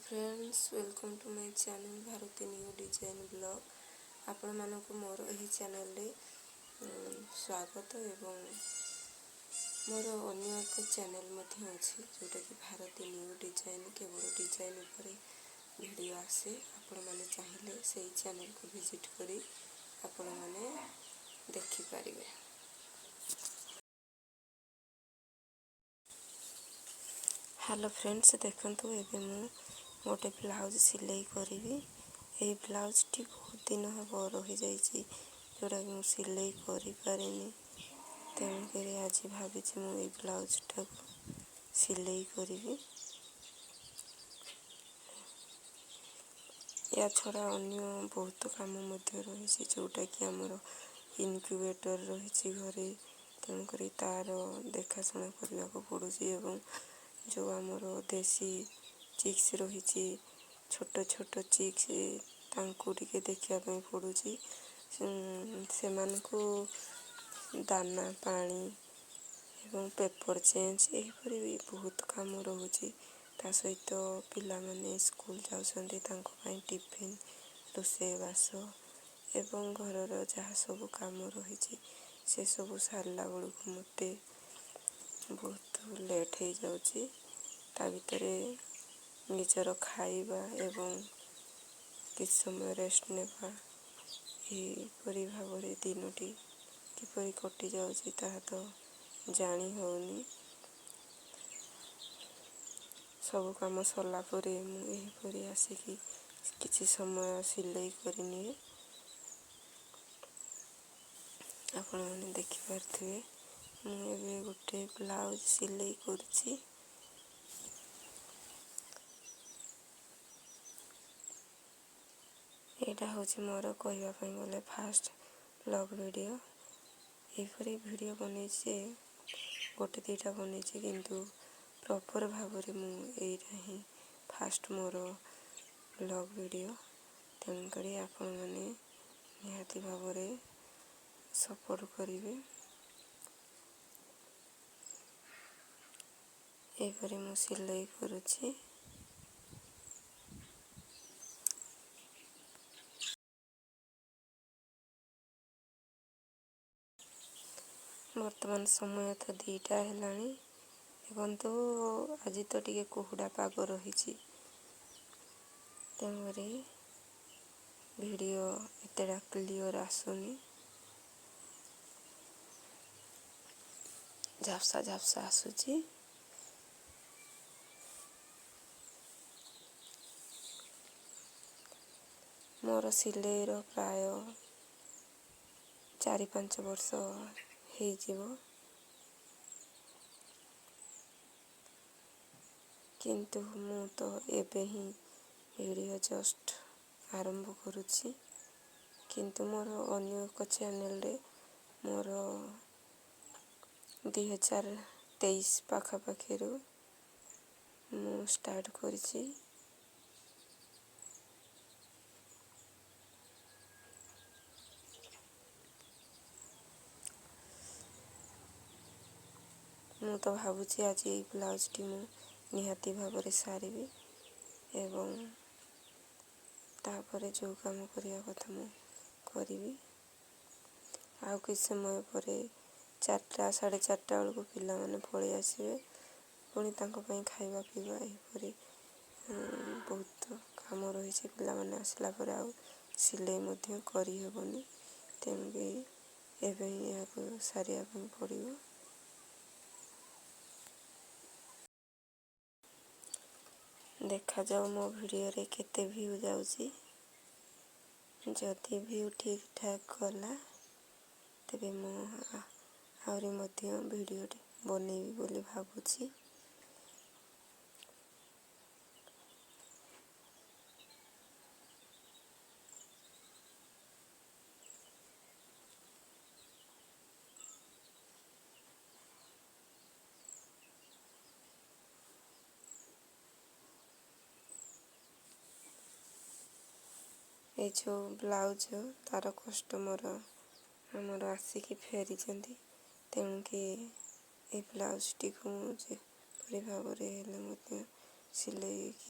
Friends, welcome to my channel Bharati new design blog. ଆପଣମାନଙ୍କୁ ମୋର ଏହି ଚ୍ୟାନେଲରେ ସ୍ୱାଗତ ଏବଂ ମୋର ଅନ୍ୟ ଏକ ଚ୍ୟାନେଲ ମଧ୍ୟ ଅଛି, ଯେଉଁଟାକି ଭାରତୀ ନ୍ୟୁ ଡିଜାଇନ୍, କେବଳ ଡିଜାଇନ୍ ଉପରେ ଭିଡ଼ିଓ ଆସେ। ଆପଣମାନେ ଚାହିଁଲେ ସେଇ ଚ୍ୟାନେଲକୁ ଭିଜିଟ୍ କରି ଆପଣମାନେ ଦେଖିପାରିବେ। ହ୍ୟାଲୋ ଫ୍ରେଣ୍ଡସ୍, ଦେଖନ୍ତୁ, ଏବେ ମୁଁ ଗୋଟେ ବ୍ଲାଉଜ୍ ସିଲେଇ କରିବି। ଏହି ବ୍ଲାଉଜ୍ଟି ବହୁତ ଦିନ ହେବ ରହିଯାଇଛି, ଯେଉଁଟାକି ମୁଁ ସିଲେଇ କରିପାରିନି। ତେଣୁକରି ଆଜି ଭାବିଛି ମୁଁ ଏଇ ବ୍ଲାଉଜ୍ଟାକୁ ସିଲେଇ କରିବି। ୟା ଛଡ଼ା ଅନ୍ୟ ବହୁତ କାମ ମଧ୍ୟ ରହିଛି, ଯେଉଁଟାକି ଆମର ଇନକ୍ୟୁବେଟର୍ ରହିଛି ଘରେ, ତେଣୁକରି ତା'ର ଦେଖାଶୁଣା କରିବାକୁ ପଡ଼ୁଛି ଏବଂ ଯେଉଁ ଆମର ଦେଶୀ ଚିକ୍ସ ରହିଛି, ଛୋଟ ଛୋଟ ଚିକ୍ସ, ତାଙ୍କୁ ଟିକେ ଦେଖିବା ପାଇଁ ପଡ଼ୁଛି। ସେମାନଙ୍କୁ ଦାନା ପାଣି ଏବଂ ପେପର୍ ଚେଞ୍ଜ, ଏହିପରି ବି ବହୁତ କାମ ରହୁଛି। ତା ସହିତ ପିଲାମାନେ ସ୍କୁଲ ଯାଉଛନ୍ତି, ତାଙ୍କ ପାଇଁ ଟିଫିନ୍, ରୋଷେଇବାସ ଏବଂ ଘରର ଯାହା ସବୁ କାମ ରହିଛି, ସେସବୁ ସାରିଲା ବେଳକୁ ମୋତେ ବହୁତ ଲେଟ୍ ହେଇଯାଉଛି। ତା ଭିତରେ ନିଜର ଖାଇବା ଏବଂ କିଛି ସମୟ ରେଷ୍ଟ ନେବା, ଏହିପରି ଭାବରେ ଦିନଟି କିପରି କଟିଯାଉଛି ତାହା ତ ଜାଣି ହେଉନି। ସବୁ କାମ ସରିଲା ପରେ ମୁଁ ଏହିପରି ଆସିକି କିଛି ସମୟ ସିଲେଇ କରିନିଏ। ଆପଣମାନେ ଦେଖିପାରୁଥିବେ, ମୁଁ ଏବେ ଗୋଟେ ବ୍ଲାଉଜ୍ ସିଲେଇ କରୁଛି। ଏଇଟା ହେଉଛି ମୋର କହିବା ପାଇଁ ଗଲେ ଫାଷ୍ଟ ବ୍ଲଗ୍ ଭିଡ଼ିଓ। ଏହିପରି ଭିଡ଼ିଓ ବନେଇଛି, ଗୋଟେ ଦୁଇଟା ବନେଇଛି, କିନ୍ତୁ ପ୍ରପର୍ ଭାବରେ ମୁଁ ଏଇଟା ହିଁ ଫାଷ୍ଟ ମୋର ବ୍ଲଗ୍ ଭିଡ଼ିଓ। ତେଣୁକରି ଆପଣମାନେ ନିହାତି ଭାବରେ ସପୋର୍ଟ କରିବେ। ଏହିପରି ମୁଁ ସିଲେଇ କରୁଛି। ବର୍ତ୍ତମାନ ସମୟ ତ 2ଟା ହେଲାଣି। ଦେଖନ୍ତୁ, ଆଜି ତ ଟିକେ କୁହୁଡ଼ା ପାଗ ରହିଛି, ତେଣୁକରି ଭିଡ଼ିଓ ଏତେଟା କ୍ଲିଅର୍ ଆସୁନି, ଝାପ୍ସା ଝାପ୍ସା ଆସୁଛି। ମୋର ସିଲେଇର ପ୍ରାୟ 4-5 ବର୍ଷ ହେଇଯିବ, କିନ୍ତୁ ମୁଁ ତ ଏବେ ହିଁ ଭିଡ଼ିଓ ଜଷ୍ଟ ଆରମ୍ଭ କରୁଛି। କିନ୍ତୁ ମୋର ଅନ୍ୟ ଏକ ଚ୍ୟାନେଲରେ ମୋର 2023 ପାଖାପାଖିରୁ ମୁଁ ଷ୍ଟାର୍ଟ କରିଛି। ମୁଁ ତ ଭାବୁଛି ଆଜି ଏଇ ବ୍ଲାଉଜ୍ଟି ମୁଁ ନିହାତି ଭାବରେ ସାରିବି ଏବଂ ତାପରେ ଯେଉଁ କାମ କରିବା କଥା ମୁଁ କରିବି। ଆଉ କିଛି ସମୟ ପରେ 4ଟା 4:30 ବେଳକୁ ପିଲାମାନେ ପଳେଇ ଆସିବେ, ପୁଣି ତାଙ୍କ ପାଇଁ ଖାଇବା ପିଇବା, ଏହିପରି ବହୁତ କାମ ରହିଛି। ପିଲାମାନେ ଆସିଲା ପରେ ଆଉ ସିଲେଇ ମଧ୍ୟ କରିହେବନି, ତେଣୁକି ଏବେ ହିଁ ଏହାକୁ ସାରିବା ପାଇଁ ପଡ଼ିବ। ଦେଖାଯାଉ ମୋ ଭିଡ଼ିଓରେ କେତେ ଭ୍ୟୁ ଯାଉଛି। ଯଦି ଭ୍ୟୁ ଠିକ୍ ଠାକ୍ ଗଲା, ତେବେ ମୁଁ ଆହୁରି ମଧ୍ୟ ଭିଡ଼ିଓଟି ବନେଇବି ବୋଲି ଭାବୁଛି। ଏଇ ଯେଉଁ ବ୍ଲାଉଜ୍, ତା'ର କଷ୍ଟମର୍ ଆମର ଆସିକି ଫେରିଛନ୍ତି, ତେଣୁକି ଏଇ ବ୍ଲାଉଜ୍ଟିକୁ ମୁଁ ଯେପରି ଭାବରେ ହେଲେ ମଧ୍ୟ ସିଲେଇକି